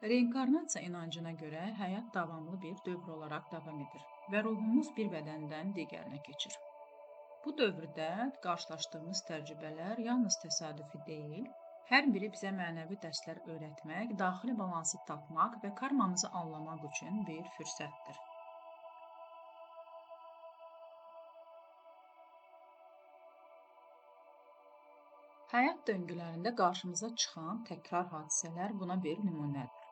Reinkarnasiya inancına görə həyat davamlı bir dövr olaraq davam edir və ruhumuz bir bədəndən digərinə keçir. Bu dövrdə qarşılaşdığımız təcrübələr yalnız təsadüfi deyil, hər biri bizə mənəvi dərslər öyrətmək, daxili balansı tapmaq və karmamızı anlamaq üçün bir fürsətdir. Həyat döngülərində qarşımıza çıxan təkrar hadisələr buna bir nümunədir.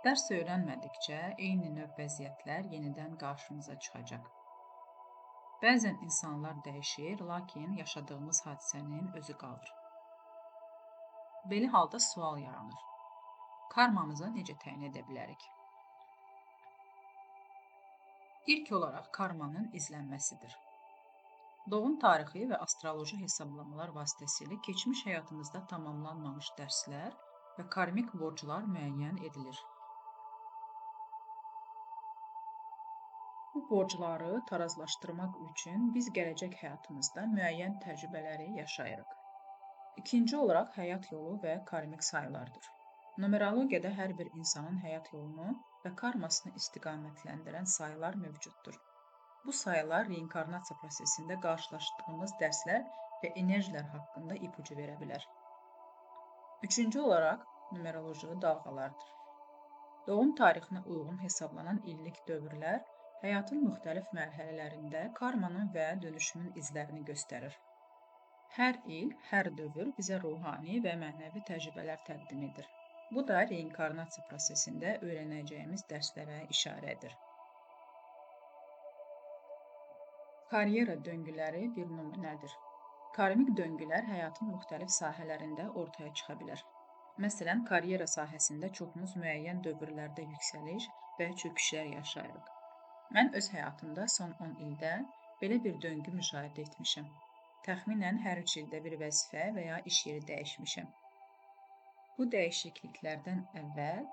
Dərs öyrənmədikcə eyni növ vəziyyətlər yenidən qarşımıza çıxacaq. Bəzən insanlar dəyişir, lakin yaşadığımız hadisənin özü qalır. Belə halda sual yaranır. Karmamızı necə təyin edə bilərik? İlk olaraq karmanın izlənməsidir. Doğum tarixi və astroloji hesablamalar vasitəsilə keçmiş həyatımızda tamamlanmamış dərslər və karmik borclar müəyyən edilir. Bu borcları tarazlaşdırmaq üçün biz gələcək həyatımızda müəyyən təcrübələri yaşayırıq. İkinci olaraq həyat yolu və karmik sayılardır. Numerologiyada hər bir insanın həyat yolunu və karmasını istiqamətləndirən sayılar mövcuddur. Bu sayılar reinkarnasiya prosesində qarşılaşdığımız dərslər və enerjilər haqqında ipucu verə bilər. Üçüncü olaraq numeroloji dalğalardır. Doğum tarixinə uyğun hesablanan illik dövrlər həyatın müxtəlif mərhələlərində karmanın və dönüşümün izlərini göstərir. Hər il, hər dövr bizə ruhani və mənəvi təcrübələr təqdim edir. Bu da reinkarnasiya prosesində öyrənəcəyimiz dərslərə işarədir. Karyera döngüləri bir nümunədir. Karmik döngülər həyatın müxtəlif sahələrində ortaya çıxa bilər. Məsələn, karyera sahəsində çoxumuz müəyyən dövrlərdə yüksəliş və çöküşlər yaşayırıq. Mən öz həyatımda son 10 ildə belə bir döngü müşahidə etmişəm. Təxminən hər 3 ildə bir vəzifə və ya iş yeri dəyişmişəm. Bu dəyişikliklərdən əvvəl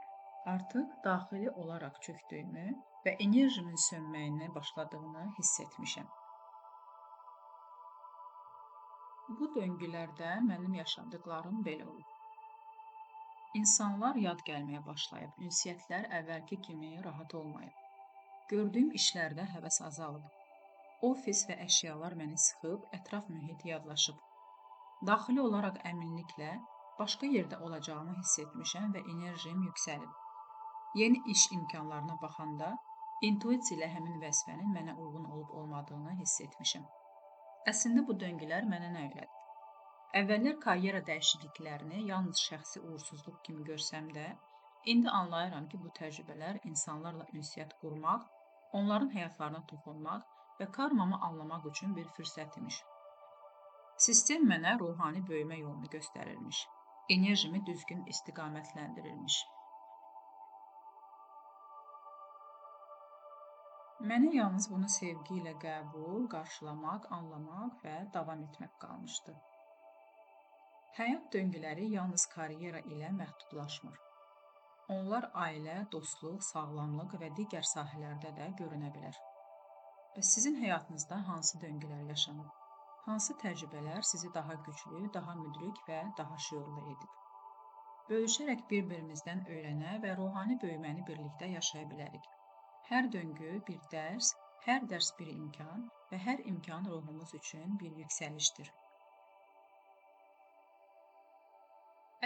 artıq daxili olaraq çöktüyümü və enerjimin sönməyinə başladığını hiss etmişəm. Bu döngülərdə mənim yaşadıqlarım belə olub. İnsanlar yad gəlməyə başlayıb, ünsiyyətlər əvvəlki kimi rahat olmayıb. Gördüyüm işlərdə həvəs azalıb. Ofis və əşyalar məni sıxıb, ətraf mühit yadlaşıb. Daxili olaraq əminliklə başqa yerdə olacağımı hiss etmişəm və enerjim yüksəlib. Yeni iş imkanlarına baxanda intuisiya ilə həmin vəzifənin mənə uyğun olub-olmadığını hiss etmişəm. Əslində bu döngülər mənə nə öyrədib? Əvvəllər karyera dəyişikliklərini yalnız şəxsi uğursuzluq kimi görsəm də, indi anlayıram ki, bu təcrübələr insanlarla ünsiyyət qurmaq, onların həyatlarına toxunmaq və karmamı anlamaq üçün bir fürsət imiş. Sistem mənə ruhani böyümə yolunu göstərirmiş, enerjimi düzgün istiqamətləndirirmiş. Mənə yalnız bunu sevgi ilə qəbul, qarşılamaq, anlamaq və davam etmək qalmışdı. Həyat döngüləri yalnız karyera ilə məhdudlaşmır. Onlar ailə, dostluq, sağlamlıq və digər sahələrdə də görünə bilər. Bəs sizin həyatınızda hansı döngülər yaşanıb? Hansı təcrübələr sizi daha güclü, daha müdrik və daha şüurlu edib? Bölüşərək bir-birimizdən öyrənə və ruhani böyüməni birlikdə yaşaya bilərik. Hər döngü bir dərs, hər dərs bir imkan və hər imkan ruhumuz üçün bir yüksəlişdir.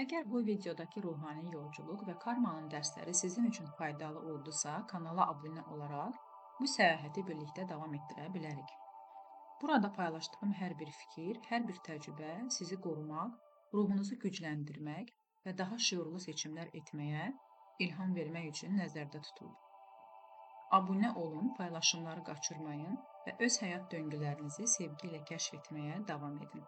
Əgər bu videodakı ruhani yolculuq və karmanın dərsləri sizin üçün faydalı oldusa, kanala abunə olaraq bu səyahəti birlikdə davam etdirə bilərik. Burada paylaşdığım hər bir fikir, hər bir təcrübə sizi qorumaq, ruhunuzu gücləndirmək və daha şüurlu seçimlər etməyə ilham vermək üçün nəzərdə tutulub. Abunə olun, paylaşımları qaçırmayın və öz həyat döngülərinizi sevgi ilə kəşf etməyə davam edin.